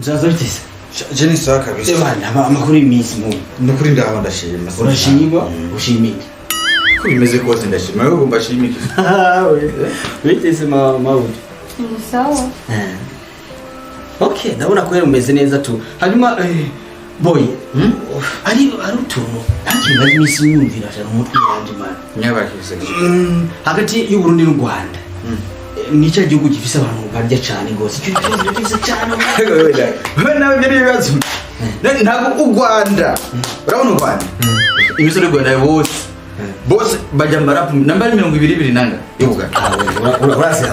Musaza, biteze? Je ni sawa kabisa. Ebana, amakuru y'iminsi mu? Nukuri ndaho, ndashima. Urashima? Ushimiye? Ko bimeze kose ndashima. Wewe ugomba shima iki? Biteze, mabuja? Ni sawa. Okay, ndabona ko rero umeze neza tu. Hanyuma boy, ari utuntu nta maze iminsi nyumvira cyane umutwe wanje, man. Nyabakize. Hagati y'u Burundi n'u Rwanda, ni cya gihugu gifise abantu barya cyane gose? Icyo kibazo gifise cyane. Wewe nawe ibyo ni ibibazo. Ntabwo u Rwanda. Urabona u Rwanda? Imisoro y'u Rwanda bose. Bose bajya marapu namba 22 nanga y'u Rwanda. Urazi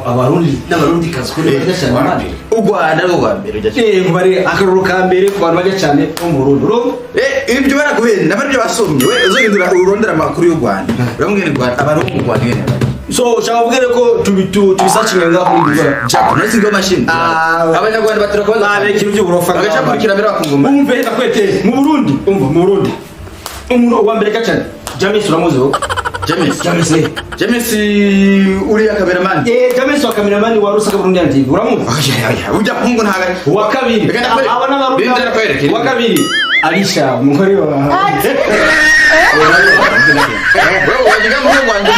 Abarundi n'Abarundi kazi ko barya cyane, man. U Rwanda rwo rwa mbere ujya. Ngo bari akaruru ka mbere ku bantu barya cyane bo mu Burundi, urumva? Ibyo baraguhenda, nabari ibyo basomye. We uzogenda urondera amakuru y'u Rwanda. Uramubwira u Rwanda, abantu bo mu Rwanda ngene bari. So ushaka kubwira ko tubisacinge ngaho kuri Google? Jack, nasi ngo machine. Ah, Abanyarwanda batura kubaza. Ah, reka ibintu by'uburofa. Bagaca kurikira mbere bakunguma. Umve ndakwete, mu Burundi, umva, mu Burundi umuntu wa mbere gacane, James, uramuzi wowe? James. James. James uriya cameraman. James wa cameraman wa Rusaka Burundi TV, uramuzi? Oya, oya, ujya pungu ntaga. Uwa kabiri. Reka ndakwereke. Aba n'Abarundi. Rindira ndakwereke. Uwa kabiri Alisha, umugore wa Wewe wajiga mu Rwanda.